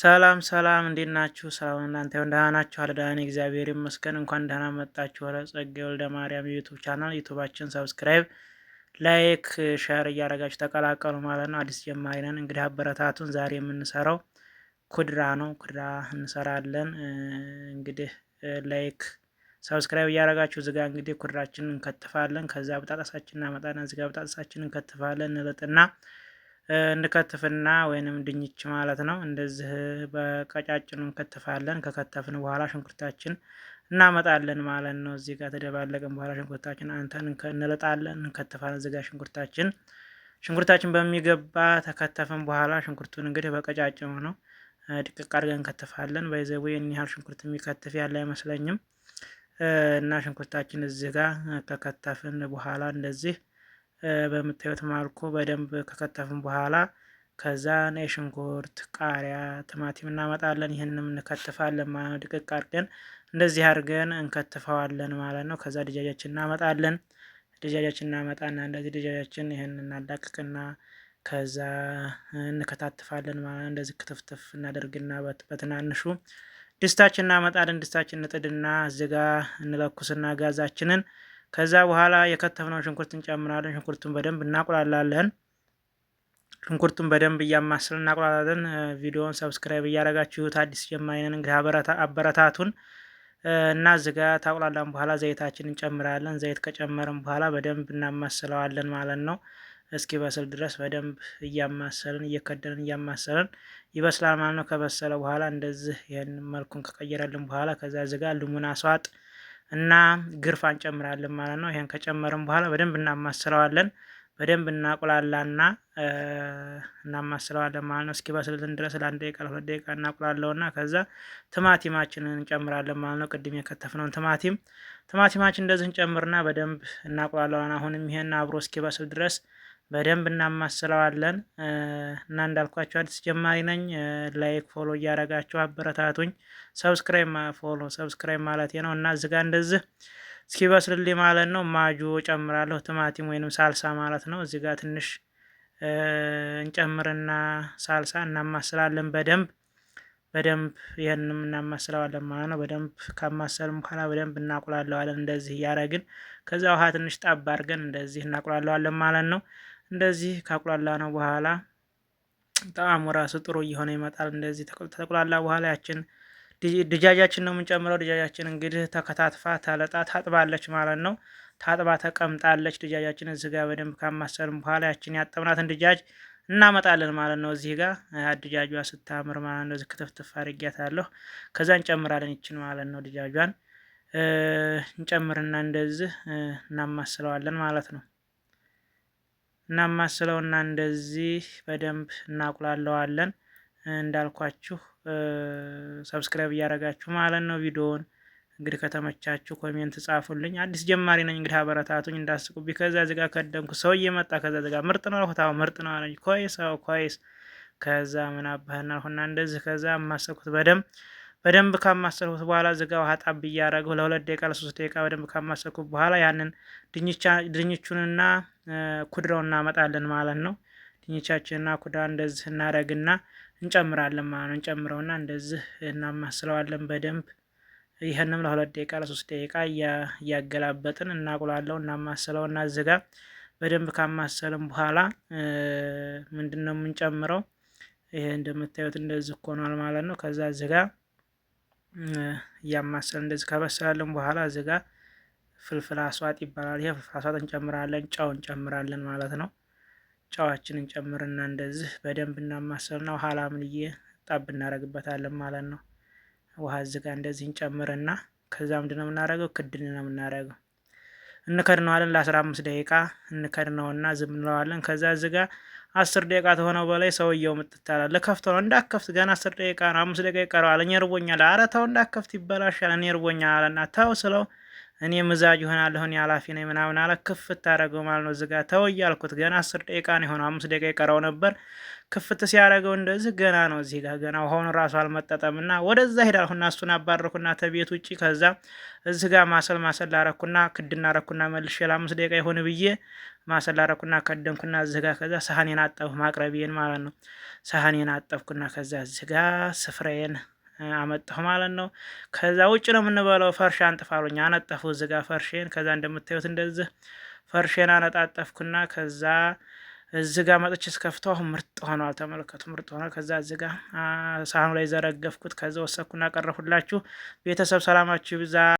ሰላም ሰላም፣ እንዴት ናችሁ? ሰላም እናንተ ይሁን፣ ደህና ናችሁ? አለ ደህና ነኝ፣ እግዚአብሔር ይመስገን። እንኳን ደህና መጣችሁ ወደ ጸጌ ወልደ ማርያም YouTube channel። YouTube ኣችን subscribe፣ like፣ share እያደረጋችሁ ተቀላቀሉ ማለት ነው። አዲስ ጀማሪ ነን፣ እንግዲህ አበረታቱን። ዛሬ የምንሰራው ኩድራ ነው። ኩድራ እንሰራለን። እንግዲህ like subscribe እያደረጋችሁ እዚጋ እንግዲህ ኩድራችንን እንከትፋለን። ከዛ ብጣጠሳችን እናመጣና እዚጋ ብጣጠሳችንን እንከትፋለን። እንልጥና እንከትፍና ወይንም ድንች ማለት ነው። እንደዚህ በቀጫጭኑ እንከትፋለን። ከከተፍን በኋላ ሽንኩርታችን እናመጣለን ማለት ነው። እዚህ ጋር ተደባለቅን በኋላ ሽንኩርታችን አንተን እንልጣለን፣ እንከትፋለን። እዚህ ጋር ሽንኩርታችን በሚገባ ተከተፍን በኋላ ሽንኩርቱን እንግዲህ በቀጫጭኑ ነው ድቅቅ አድርገን እንከትፋለን። በይዘቡ ይህን ያህል ሽንኩርት የሚከትፍ ያለ አይመስለኝም። እና ሽንኩርታችን እዚህ ጋር ከከተፍን በኋላ እንደዚህ በምታዩት መልኩ በደንብ ከከተፍን በኋላ ከዛ ነጭ ሽንኩርት፣ ቃሪያ፣ ቲማቲም እናመጣለን። ይህንንም እንከትፋለን ማለት ነው። ድቅቅ አድርገን እንደዚህ አድርገን እንከትፈዋለን ማለት ነው። ከዛ ድጃጃችን እናመጣለን። ድጃጃችን እናመጣና እንደዚህ ድጃጃችን ይህን እናላቅቅና ከዛ እንከታትፋለን ማለት ነው። እንደዚህ ክትፍትፍ እናደርግና በትናንሹ ድስታችን እናመጣለን። ድስታችን እንጥድና እዚጋ እንለኩስና ጋዛችንን ከዛ በኋላ የከተፍነውን ሽንኩርት እንጨምራለን። ሽንኩርቱን በደንብ እናቁላላለን። ሽንኩርቱን በደንብ እያማስልን እናቁላላለን። ቪዲዮውን subscribe እያደረጋችሁት አዲስ ጀማሪ ነን እንግዲህ አበረታቱን እና እዚጋ ታቁላላን በኋላ ዘይታችን እንጨምራለን። ዘይት ከጨመርን በኋላ በደንብ እናማስለዋለን ማለት ነው። እስኪበስል ድረስ በደንብ እያማሰልን እየከደንን እያማሰልን ይበስላል ማለት ነው። ከበሰለ በኋላ እንደዚህ ይህን መልኩን ከቀየረልን በኋላ ከዛ እዚጋ ልሙን አስዋጥ እና ግርፋ እንጨምራለን ማለት ነው። ይሄን ከጨመርን በኋላ በደንብ እናማስለዋለን። በደንብ እናቁላላና እናማስለዋለን ማለት ነው። እስኪበስልልን ድረስ ለአንድ ደቂቃ ለሁለት ደቂቃ እናቁላለውና ከዛ ቲማቲማችንን እንጨምራለን ማለት ነው። ቅድም የከተፍነውን ቲማቲማችን እንደዚህ እንጨምርና በደንብ እናቁላለዋለን። አሁንም ይሄን አብሮ እስኪበስል ድረስ በደንብ እናማስለዋለን። እና እንዳልኳችሁ አዲስ ጀማሪ ነኝ። like follow እያደረጋችሁ አበረታቱኝ። subscribe follow subscribe ማለት ነው። እና እዚጋ እንደዚህ እስኪበስልልኝ ማለት ነው ማጁ ጨምራለሁ። ቲማቲም ወይንም ሳልሳ ማለት ነው። እዚጋ ትንሽ እንጨምርና ሳልሳ እናማስላለን በደንብ በደንብ ይህንንም እናማስለዋለን ማለት ነው። በደንብ ካማሰልም በኋላ በደንብ እናቁላለዋለን እንደዚህ እያደረግን ከዛ ውሃ ትንሽ ጣብ አድርገን እንደዚህ እናቁላለዋለን ማለት ነው። እንደዚህ ካቁላላ ነው በኋላ ጣዕሙ ራሱ ጥሩ እየሆነ ይመጣል። እንደዚህ ተቁላላ በኋላ ያችን ድጃጃችን ነው የምንጨምረው። ድጃጃችን እንግዲህ ተከታትፋ ተለጣ ታጥባለች ማለት ነው። ታጥባ ተቀምጣለች። ድጃጃችን እዚህ ጋር በደንብ ካማሰልም በኋላ ያችን ያጠብናትን ድጃጅ እናመጣለን ማለት ነው። እዚህ ጋር ድጃጇ ስታምር ማለት ነው። እዚህ ክትፍትፍ አድርጊያታለሁ። ከዛ እንጨምራለን ይችን ማለት ነው። ድጃጇን እንጨምርና እንደዚህ እናማስለዋለን ማለት ነው። እናማስለውና እንደዚህ በደንብ እናቁላለዋለን። እንዳልኳችሁ subscribe እያደረጋችሁ ማለት ነው። ቪዲዮውን እንግዲህ ከተመቻችሁ comment ጻፉልኝ። አዲስ ጀማሪ ነኝ እንግዲህ አበረታቱኝ፣ እንዳስቁብኝ። ከዛ እዚጋ ከደንኩ ሰው እየመጣ ከዛ እዚጋ ምርጥ ነው አልኩት። አዎ ምርጥ ነው አለኝ። ኮይስ አዎ ኮይስ። ከዛ ምን አባህና አልኩና እንደዚህ ከዛ አማሰልኩት በደንብ በደንብ ካማሰልኩት በኋላ እዚጋ ውሃ ጣብ እያደረግሁ ለሁለት ደቂቃ ለሶስት ደቂቃ በደንብ ካማሰልኩት በኋላ ያንን ድንቹንና ኩድራውን እናመጣለን ማለት ነው። ድንቻችንና ኩድራ እንደዚህ እናደርግና እንጨምራለን ማለት ነው። እንጨምረውና እንደዚህ እናማስለዋለን በደንብ። ይህንም ለሁለት ደቂቃ ለሶስት ደቂቃ እያገላበጥን እናቁላለው እናማስለውና እዚህ ጋር በደንብ ካማሰልም በኋላ ምንድን ነው የምንጨምረው? ይሄ እንደምታዩት እንደዚህ ሆኗል ማለት ነው። ከዛ እዚህ ጋር እያማሰል እንደዚህ ከበሰላለን በኋላ እዚህ ጋር ፍልፍል አስዋጥ ይባላል። ይሄ ፍልፍል አስዋጥ እንጨምራለን፣ ጨው እንጨምራለን ማለት ነው። ጨዋችን እንጨምርና እንደዚህ በደንብ እናማሰልና ውሃ ላምንዬ ጣብ እናደርግበታለን ማለት ነው። ውሃ እዚህ ጋር እንደዚህ እንጨምርና ከዛ ምንድነው የምናደርገው? ክድን ነው የምናደርገው። እንከድነዋለን ለ15 ደቂቃ እንከድነውና ዝም እንለዋለን። ከዛ እዚህ ጋር 10 ደቂቃ ተሆነው በላይ ሰውየው ምጥታላል። ለከፍተው ነው እንዳከፍት ገና 10 ደቂቃ ነው 5 ደቂቃ ይቀረዋል። እኔ እርቦኛል፣ ኧረ ተው እንዳከፍት ይበላሻል፣ እኔ እርቦኛል አለና ተው ስለው እኔ ምዛጅ ይሆናለሁ እኔ ኃላፊ ነኝ ምናምን አለ። ክፍት ታደረገው ማለት ነው። እዚህ ጋር ተው እያልኩት ገና 10 ደቂቃ ነው የሆነው፣ 5 ደቂቃ ይቀረው ነበር። ክፍት ሲያደርገው እንደዚህ ገና ነው። እዚህ ጋር ገና ውሃውን ራሱ አልመጠጠምና ወደዛ ሄዳልሁና እሱን አባረኩና ተቤት ውጭ። ከዛ እዚህ ጋር ማሰል ማሰል አረኩና ክድና አረኩና መልሼ ለ5 ደቂቃ ይሆን ብዬ ማሰል አረኩና ከደንኩና እዚህ ጋር ከዛ ሰሀኔን አጠብኩ፣ ማቅረቢዬን ማለት ነው። ሰሀኔን አጠብኩና ከዛ እዚህ ጋር ስፍራዬን አመጣሁ ማለት ነው። ከዛ ውጭ ነው የምንበላው። ፈርሻ አንጥፋሉኝ አነጠፉ እዚህ ጋር ፈርሼን። ከዛ እንደምታዩት እንደዚህ ፈርሼን አነጣጠፍኩና ከዛ እዚህ ጋር መጥቼ እስከፍተው አሁን ምርጥ ሆኗል። ተመልከቱ፣ ምርጥ ሆኗል። ከዛ እዚህ ጋር ሳህኑ ላይ ዘረገፍኩት። ከዛ ወሰድኩና ቀረፉላችሁ። ቤተሰብ ሰላማችሁ ይብዛ።